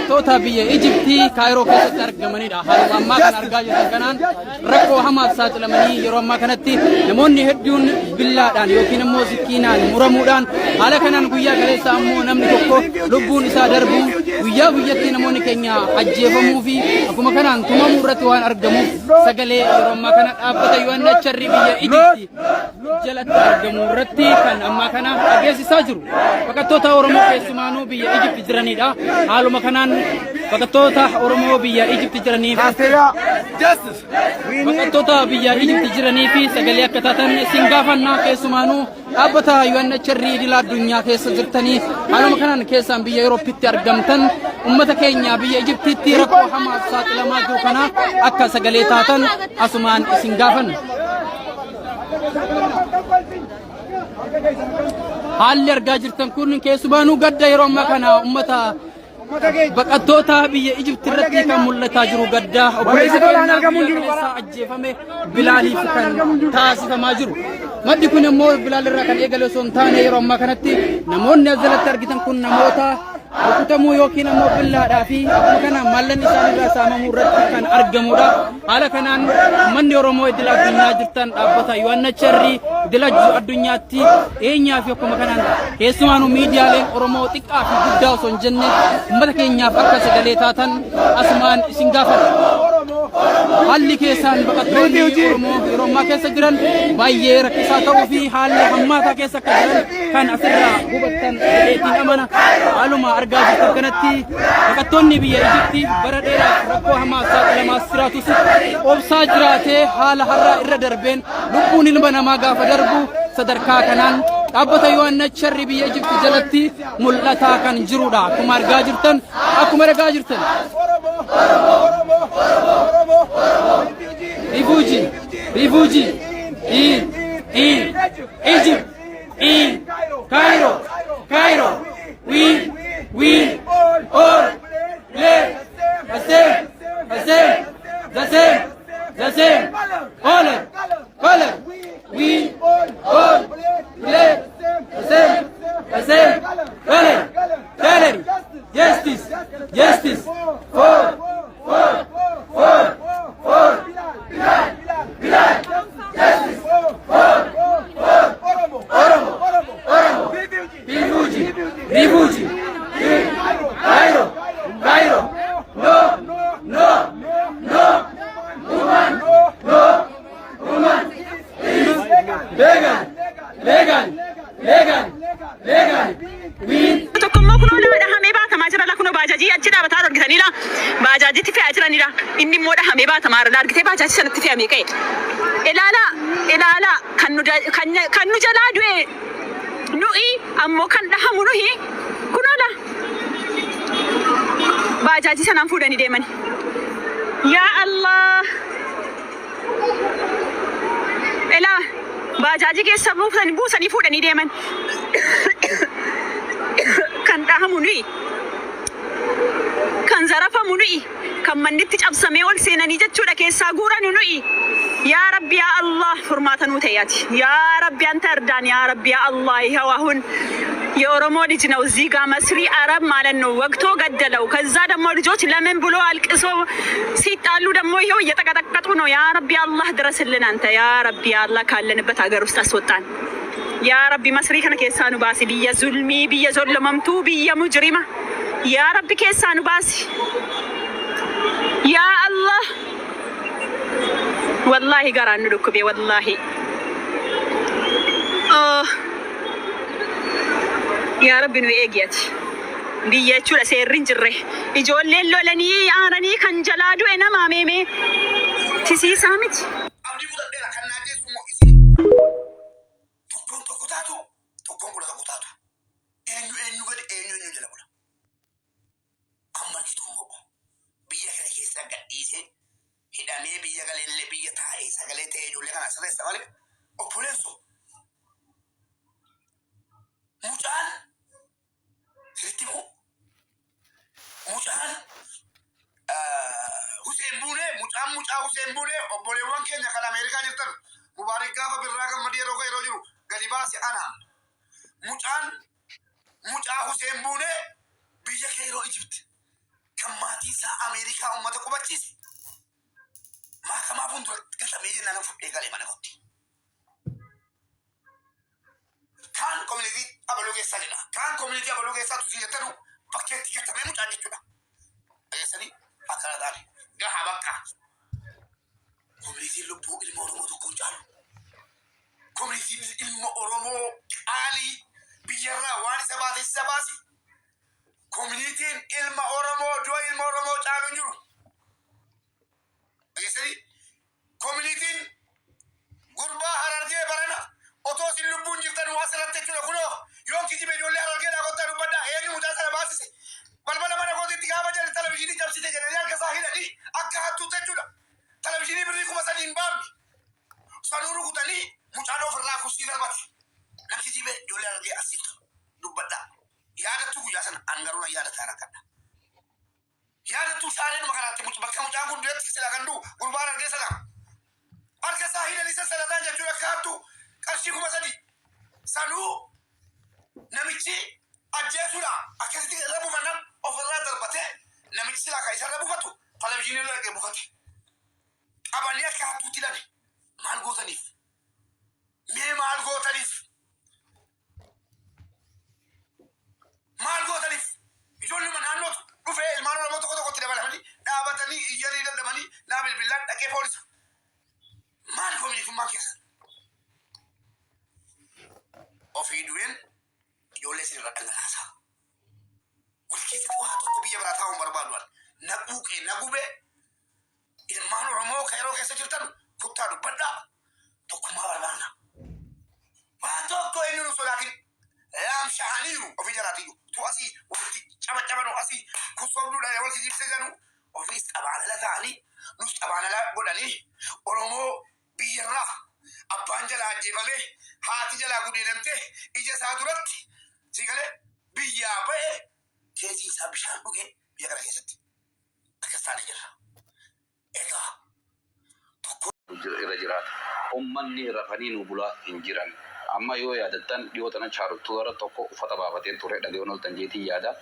Baqattoota biyya Ijiptii Kaayiroo keessatti argamanidha. Haaluma ammaa kan argaa jirtan kanaan rakkoo hamaaf saaxilamanii yeroo ammaa kanatti namoonni hedduun billaadhaan yookiin immoo sikkiinaan muramuudhaan haala kanaan guyyaa kaleessa ammoo namni tokko lubbuun isaa darbuun guyyaa guyyatti namoonni keenya ajjeefamuu fi akkuma kanaan tumamuu irratti waan argamuuf sagalee yeroo ammaa kana dhaabbata UNHCR biyya Ijiptii jalatti argamu irratti kan ammaa kana dhageessisaa jiru. Baqattoota Oromoo keessumaanuu biyya Ijipti jiranidha. Haaluma kanaan baqattoota Oromoo biyya Ijipti jiraniif baqattoota biyya Ijipti jiranii fi sagalee akka taatan isin gaafannaa keessumaanuu dhaabbata UNHCR idila addunyaa keessa jirtanii haaluma kanaan keessaan biyya Awurooppitti argamtan ummata keenya biyya Ijiptiitti rakkoo hamaaf saaxilamaa jiru kana akka sagalee taatan asumaan isin gaafanna. Haalli argaa jirtan kun keessumaanuu gadda yeroo ammaa kana ummata baqattoota biyya Ijipti irratti kan mul'ataa jiru gadda obboleessa keenya biyya kaleessaa ajjeefame Bilaaliif kan taasifamaa jiru. Maddi kun immoo Bilaal irraa kan eegale osoo hin taane yeroo ammaa kanatti namoonni as jalatti argitan kun namoota rukutamuu yookiin ammoo billaadhaa fi akkuma kana maallanni isaan irraa saamamuu irratti kan argamudha. Haala kanaan uummanni Oromoo idil addunyaa jirtan dhaabbata UNHCR idil addunyaatti dhiyeenyaa fi akkuma kanaan keessumaanuu miidiyaaleen Oromoo xiqqaa fi guddaa osoo hin jenne uummata keenyaaf akka sagalee taatan asumaan isin gaafadha. Haalli keessaan baqattoonni Oromoo yeroo ammaa keessa jiran baay'ee rakkisaa ta'uu fi haalli hammaataa keessa akka jiran kan asirraa hubattan jedheetiin amana. Haaluma argaa jirtan kanatti baqattoonni biyya Ijipti bara dheeraaf rakkoo hamaaf saaxilamaas jiraatus obsaa jiraatee haala har'aa irra darbeen lubbuun ilma namaa gaafa darbu sadarkaa kanaan dhaabbata UNHCR biyya Ijipti jalatti mul'ataa kan jirudha. Akkuma argaa jirtan akkuma dhagaa jirtan. Refugee, refugee, in, in, Egypt, in, Cairo, Cairo, we, we, all, play, the same, the same, the same, the same, color, color, we, all, play, the same, the same, color, color, justice, justice, for, for, for, for, Bilal, justice, for, for, Oromo, Oromo, refugee, refugee, Cairo, Cairo, no, no, no, woman, no, woman, is legal, legal, legal, legal, we Tokkommoo kunoo nama dhahamee baatamaa jira la kunoo baajaajii achi dhaabataa argitaniidha. Baajaajitti fe'aa jiranidha. Inni immoo dhahamee baatamaa jira. Argitee baajaajii sanatti fe'amee ka'e. Ilaalaa ilaalaa kan nu kan kan nu jalaa du'e nu'i ammoo kan dhahamu nuhi kunoo la baajaajii sanaan fuudhanii deemani. Yaa Allah. Ilaa baajaajii keessa buusanii buusanii fuudhanii deeman. Kan dhahamu nuyi. Kan zarafamu nuyi. Kan mannitti cabsamee ol seenanii jechuudha keessaa guuranu nuyi. Yaa Rabbi yaa Allah furmaata nuu ta'e ati. Yaa Rabbi አንተ እርዳን ያ ረቢ ያ አላህ። ይኸው አሁን የኦሮሞ ልጅ ነው እዚህ ጋር መስሪ አረብ ማለት ነው ወግቶ ገደለው። ከዛ ደግሞ ልጆች ለምን ብሎ አልቅሶ ሲጣሉ ደግሞ ይኸው እየተቀጠቀጡ ነው። ያ ረቢ አላህ ድረስልን አንተ ያ ረቢ ያ አላህ ካለንበት ሀገር ውስጥ አስወጣን። ያ ረቢ masrii kana keessaa nu baasi biyya zulmii biyya zollamamtuu biyya mujrima yaa rabbi keessaa nu baasi yaa Allah wallaahi garaan nu dhukkube wallaahi. Oh. Yaa Rabbi nu eegi ati. Biyya jechuudha seerri hin jirre. Ijoolleen lolanii aaranii kan jalaa du'e namaa meemee tisiisaa miti. Abdii kutadheera kan naa geessu immoo isin. Tokkoon tokko taatu tokkoon 11 taatu. Eenyu eenyu gadi eenyu eenyu jala bula. Amma argitu immoo biyya kana keessaa gadhiisee hidhamee biyya galeellee biyya taa'ee sagalee ta'ee ijoollee kana sirreessa malee obboleessoo mucaan sirriitti immoo mucaan Huseen Buunee mucaan mucaa Huseen Buunee obboleewwan keenya kan Ameerikaa jirtan Mubaarik gaafa birraa gammadii yeroo yeroo jiru gadi baase ana mucaan mucaa Huseen Buunee biyya Keeroo Ijipti kan Maatii isaa Ameerikaa uummata qubachiise. Maakamaa fuulduratti gatamee jennaan fudhee galee mana kootti. Kaan community abaluu keessaa jedha. Kaan community abaluu keessaa tusi jettanu bakkeetti gatamee mucaan jechuudha. Dhageessanii akkana taane gaha bakka. Communityn lubbuu ilma Oromoo tokko hin caalu. Communityn ilma Oromoo qaalii biyyarraa waan isa baase isa baasi. Communityn ilma Oromoo du'a ilma Oromoo caalu hin jiru. Dhageessanii communityn gurbaa Harargee barana otoo isin lubbuun jirtan waa asirratti jechuudha. Kunoo yoon kijibe ijoollee Harargeedhaa kottaa dubbadhaa. Eenyu mucaa sana baasise? Balbala mana kootiitti gaafa jedhan televizyiinii cabsite jedhanii harka isaa hidhanii akka hattuutti jechuudha. Televizyiinii birrii 3000 hin baafne. Sanuu rukutanii mucaan ofirraa kursii darbate. Nan kijibe, ijoollee Harargee as jirtu dubbadhaa. Yaadattuu guyyaa sana an garuu nan yaadataa rakkadha. Yaadattuu shaareedhuma kanaatti bakka mucaan kun du'etti silaa kan du'u gurbaan Harargee sana. Harka isaa hidhanii sassalataan jechuudha akka hattuu qarshii 3000. Sanuu namichi ajjeesuudha akkasitti irra buufannan ofirraa darbatee namichi silaa kan isarra buufatu televizyiinii irra dhaqee buufate. Qabanii akka hattuutti hidhani. Maal gootaniif? Mee maal gootaniif? Maal gootaniif? Ijoolluma naannootu dhufee ilmaan Oromoo tokko tokkotti dabalamanii dhaabatanii iyyanii dadhabanii naa bilbilaan dhaqee poolisa. Maal communityummaan keessan? Ofii du'een ijoollee isin irra dhangalaasaa. Wal keessatti waa tokko biyya biraa taa'uun barbaadu ani. Na quuqee na gubee ilmaan Oromoo ka yeroo keessa jirtan kuttaa dubbadhaa, tokkummaa barbaanna. Waan tokko inni nu sodaatin laamsha'aniiru ofii jalaatiyyuu. Tu asii walitti cabacabanu, asii kusobduudhaan wal kijibsiisanu, ofiis xabaanala ta'anii nus xabaanala godhanii Oromoo biyyarraa abbaan jalaa ajjeefamee, haati jalaa gudeedamtee, ija isaa duratti si galee biyyaa ba'ee keetii isaa bishaan dhugee biyya kana keessatti akkas taanee jirra. Egaa tokko irra jiraata. Ummanni rafanii nu bulaa hin jiran. Amma yoo yaadattan, dhiyoo tana chaaruttuu irra tokko uffata baafatee ture, dhaga'uun ooltan jeetiin yaada.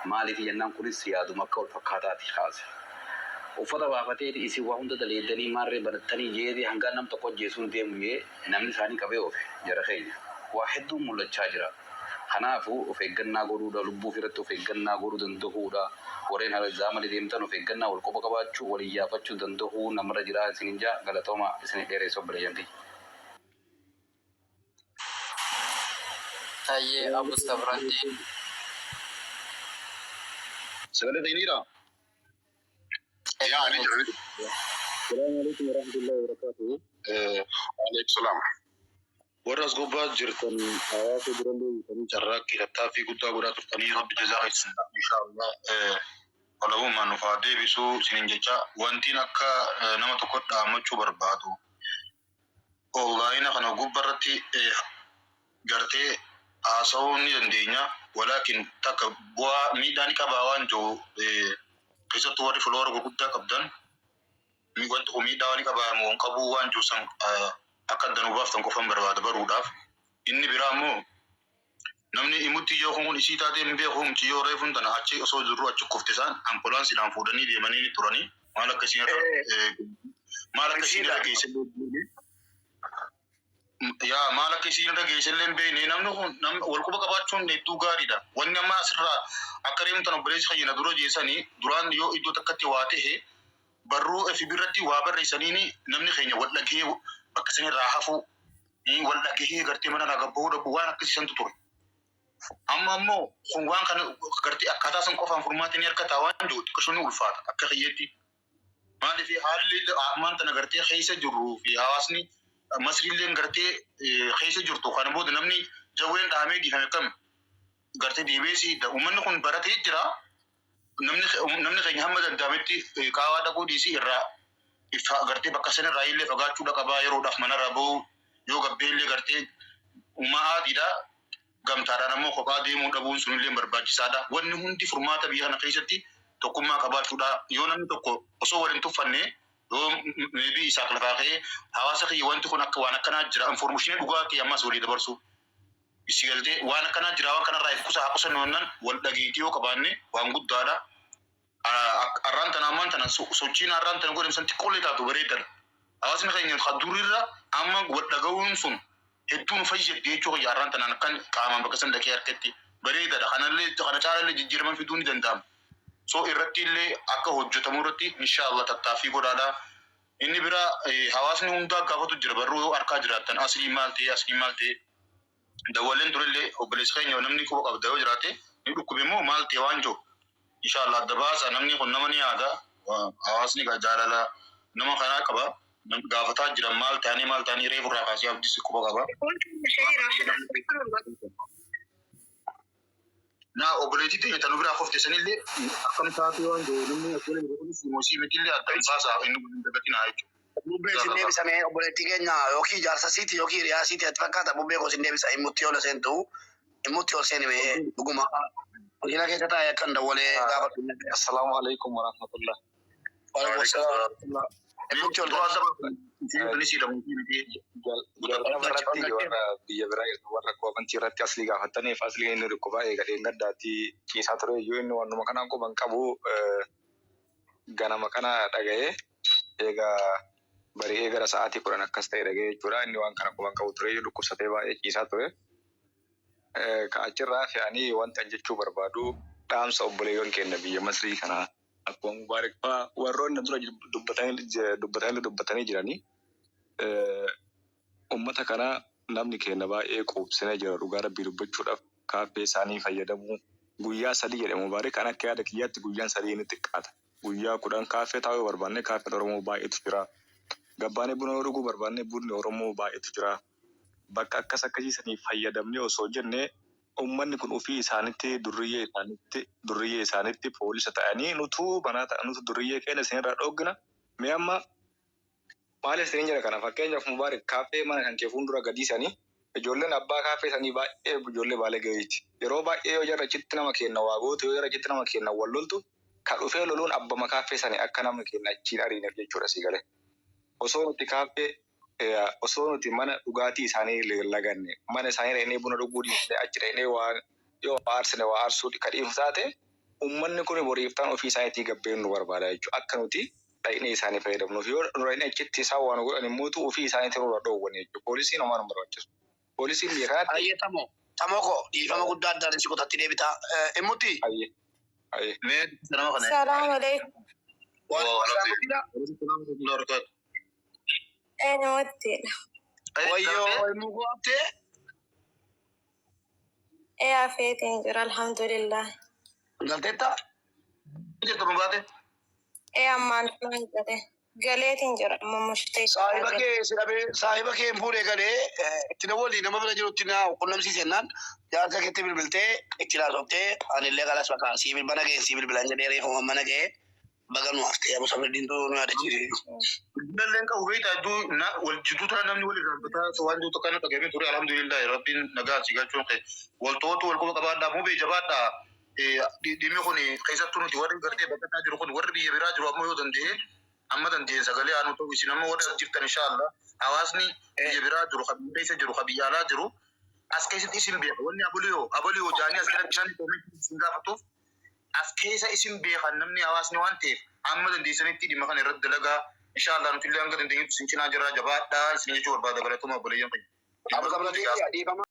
Maaliif jennaan, kunis yaaduma akka wal fakkaataati kaase. Uffata baafateeti isin waa hunda daleeddanii maarree banattanii jeetee hangaan nam tokko ajjeesuun deemu jee namni isaanii qabee oofe jara keenya. Waa hedduun mul'achaa jira. Kanaafu of eeggannaa godhuudha, lubbuu ofii irratti of eeggannaa godhuu dandahuudha. Warreen zaamali deemtan of eeggannaa wal quba qabaachuu, wal iyyaafachuu dandahuu namarra jira isinin jaa. Galatooma, isini dheereessa obboleeyyan tiyya. Tayyee Abu Sabraddiin. Sagalee ta'iniidha? Yaa, ni jira, ni jira. Salaamu alaikum warahmatullahi wabarakatuh. Alaikum salaam. Warra as gubbaa jirtan, hawaasa birallee jirtanii, carraaqqii tattaaffii guddaa godhaa turtanii, Rabbi jazaa keessan inshaallah walabummaan nuuf haa deebisuu isiniin jecha, wantiin akka nama tokko dhaammachuu barbaadu, online kana gubba irratti gartee haasa'uu ni dandeenya, walaakin takka bu'aa miidhaa ni qabaa waan jiru, keessattuu warri follower gurguddaa qabdan, wanti kun miidhaa waan qabaa moo hin qabuu waan jiru san akka adda nu baaftan qofan barbaada baruudhaaf. Inni biraa immoo namni imutti ijoo kun isii taatee hin beeku, muciyyoo reefuun tana achi osoo jirru achi kufte, isaan ambulaansiidhaan fuudhanii deemanii ni turanii maal akka isiin irra geesse, yaa maal akka isiin irra geesse illee hin beekne. Namni kun wal quba qabaachuun hedduu gaariidha. Wanni amma asirraa akka reemuun tana obboleessi keenya dura jeessanii, duraan yoo iddoo takkatti waa ta'e barruu FB irratti waa barreessaniini namni keenya wal dhagahee bakka sanirraa hafuu, wal dhagahee gartee mana irraa gabbahuu dhabu, waan akkasiisantu ture. Amma ammoo kun waan kana gartee akkaataa san qofaan furmaata ni argata waan jiru xiqqishuu ni ulfaata akka kiyyeetti. Maaliif, haalli ammaan tana gartee keessa jirruu fi hawaasni Masriilleen gartee keessa jirtu kana booda namni jawween dhahamee dhiifame kam gartee deebi'ee si hidda. Uummanni kun baratee jira. Namni keenya hamma danda'ametti qaawaa dhaquu dhiisii irraa ifa gartee bakka sanirraa illee fagaachuudha qabaa, yeroodhaaf manarraa bahuu yoo gabbee illee gartee uumaa aadiidha. Gamtaadhaan ammoo kophaa deemuu dhabuun sunillee barbaachisaadha. Wanni hundi furmaata biyya kana keessatti tokkummaa qabaachuudha. Yoo namni tokko osoo wal hin tuffanne, yoo maybe isaaf lafaa ka'ee hawaasa kiyya wanti kun akka waan akkanaa jira, information dhugaa ta'e ammas walii dabarsu. Isi galtee waan akkanaa jira, waan kanarraa if kusaa haa qusannu jennaan wal dhageettii yoo qabaanne waan guddaadha. Akka Arraan tana ammaan tana sochiin arraan tana godhame san xiqqoollee taatu bareedadha. Hawaasni keenya kan durirra amma wal dhaga'uun sun hedduu nu fayyadde jechuu kiyya arraan tanaan akkan qaamaan bakka san dhaqee harkatti bareedadha. Kanallee kana caalallee jijjiirama fiduu ni danda'ama. So irratti illee akka hojjetamu irratti inshallah tattaaffii godhaadha. Inni bira hawaasni hundaa gaafatu jira barruu yoo harkaa jiraattan aslii maal ta'e, aslii maal ta'e. Dawwaleen durellee obboleessi keenya namni quba qabda yoo jiraate ni dhukkube immoo maal ta'e waan jiru. Inshallah adda baasa, namni kun nama ni yaada. Hawaasni jaalala nama kanaa qaba. Gaafataa jiran maal ta'anii maal ta'anii reefu irraa kaasee abdis quba qaba. Na obboleettii teenya tanu biraa kofte sanillee akkam taatee waan jiru namni akkana jiru kunis immoo mitillee adda hin baasa, inni kun hin dagatinaa jechuudha. Bubbee sin deebisame, obboleettii keenya yookiin jaarsa siiti yookiin hiriyaa siiti ati fakkaata. Bubbee koo sin deebisa, himutti ol seentu, himutti ol seenime dhuguma. Hojiina keessa taa'ee akkan dawwalee gaafadhu. Assalamu alaikum warahmatullah. Waalaikum salaam. Himutti ol Dura adda baasa. Kunis hidhamu miti. Jalqaba irratti warra biyya biraa warra amantii irratti aslii gaafataniif, aslii inni dhukkubaa eegalee gaddaatti ciisaa ture iyyuu inni wannuma kanaan quban qabu ganama kana dhaga'ee eegaa bari'ee gara sa'aatii 10 akkas ta'e dhaga'ee jechuudha. Inni waan kana quban qabu ture iyyuu dhukkubsatee baay'ee ciisaa ture. Ka achirraa fe'anii wanta an jechuu barbaadu dhaamsa obboleeyyan keenya biyya Masrii kana akkuma Mubaarak fa'aa warroonni dura dubbatanii jiranii ummata kana namni keenya baay'ee quubsinee jira. Dhugaa rabbii dubbachuudhaaf kaaffee isaanii fayyadamuu guyyaa 3 jedhe Mubaarak. Kan akka yaada kiyyaatti guyyaan 3 inni xiqqaata. Guyyaa 10 kaaffee taa'uu barbaanne kaaffeen Oromoo baay'eetu jira. Gabbaanee buna yoo dhuguu barbaanne bunni Oromoo baay'eetu jira. Bakka akkas akkasii fayyadamnee osoo jenne ummanni kun ofii isaanitti durriyyee isaanitti poolisa ta'anii nutuu banaa ta'a, nutu durriyyee keenya isinirraa dhoggina. Mee amma maal isin jedha kana? Fakkeenyaaf Mubaarak, kaaffee mana kan kee fuuldura gadiisanii ijoolleen abbaa kaaffee sanii baay'ee ijoollee baalee gahiiti. Yeroo baay'ee yoo jarra achitti nama kenna waa gootu, yoo jarra achitti nama kenna wal loltu, ka dhufee loluun abbama kaaffee sanii akka nama kenna achiin ariineef jechuudha sii galee. Osoo nuti kaaffee, osoo nuti mana dhugaatii isaanii laganne, mana isaanii dhaqnee buna dhuguu dhiifne, achi dhaqnee waa yoo aarsine waa aarsuu ka dhiifnu taate, ummanni kun boriiftaan ofii isaaniitii gabbeen nu barbaada jechuudha. Akka nuti dhaqnee isaanii fayyadamnuuf yoo nu dhaqnee achitti isaan waan godhan immoo ofii isaaniitiin nurra dhoowwan jechuudha. Poolisiin homaa nu barbaachisu. Poolisiin biyya kanatti. Ayyee tamoo. Tamoo koo, dhiifama guddaa addaan si kutatti deebitaa. Immutti. Ayyee. Ayyee. Mee nama kana. Salaamu alaikum. Waan Eenyuttidha? Wayyoo, immoo koo haftee. Ee, hafeetiin jira, alhamdulillah. Galteetta? Jirtu nu baate. Ee, ammaan maan jedhe. Galeetiin jira amma mushtee. Saahiba kee si dhabee, saahiba kee hin fuudhee galee itti na waliin nama bira jirutti na qunnamsiise jennaan jaarsa keetti bilbiltee itti laasoftee anillee kalas bakka sii mana ga'e sii bilbilan jedhee reefu mana ga'e. Baga nu haftee, Abu Sabriddiintu nu yaadachiise. Bilbilallee hin qabu beektaa, hedduu wal jidduu tana namni wal irraanfataa waan jiru tokko dhagahame ture. Alhamdulillah, rabbiin nagaa si galchuun kee waltootu wal quba qabaadhaa, mubee jabaadhaa. Dhimmi kun keessattuu nuti warri gartee baqataa jiru kun, warri biyya biraa jiru ammoo yoo danda'e amma danda'e sagalee aanu ta'u isin amma warri as jirtan inshallah hawaasni biyya biraa jiru, kan biyya keessa jiru, kan biyya alaa jiru as keessatti isin beeka. Wanni abaliyoo abaliyoo jaanii as jalatti namni comment isin gaafatuuf as keessa isin beekan namni hawaasni waan ta'eef amma dandeessanitti dhimma kana irratti dalagaa. Inshallah nuti illee hanga dandeenyutti isin cinaa jirraa, jabaadhaa isin jechuu barbaada. Galatuma obboleeyyan keenya. Abu Sabriddiin, dhiifama.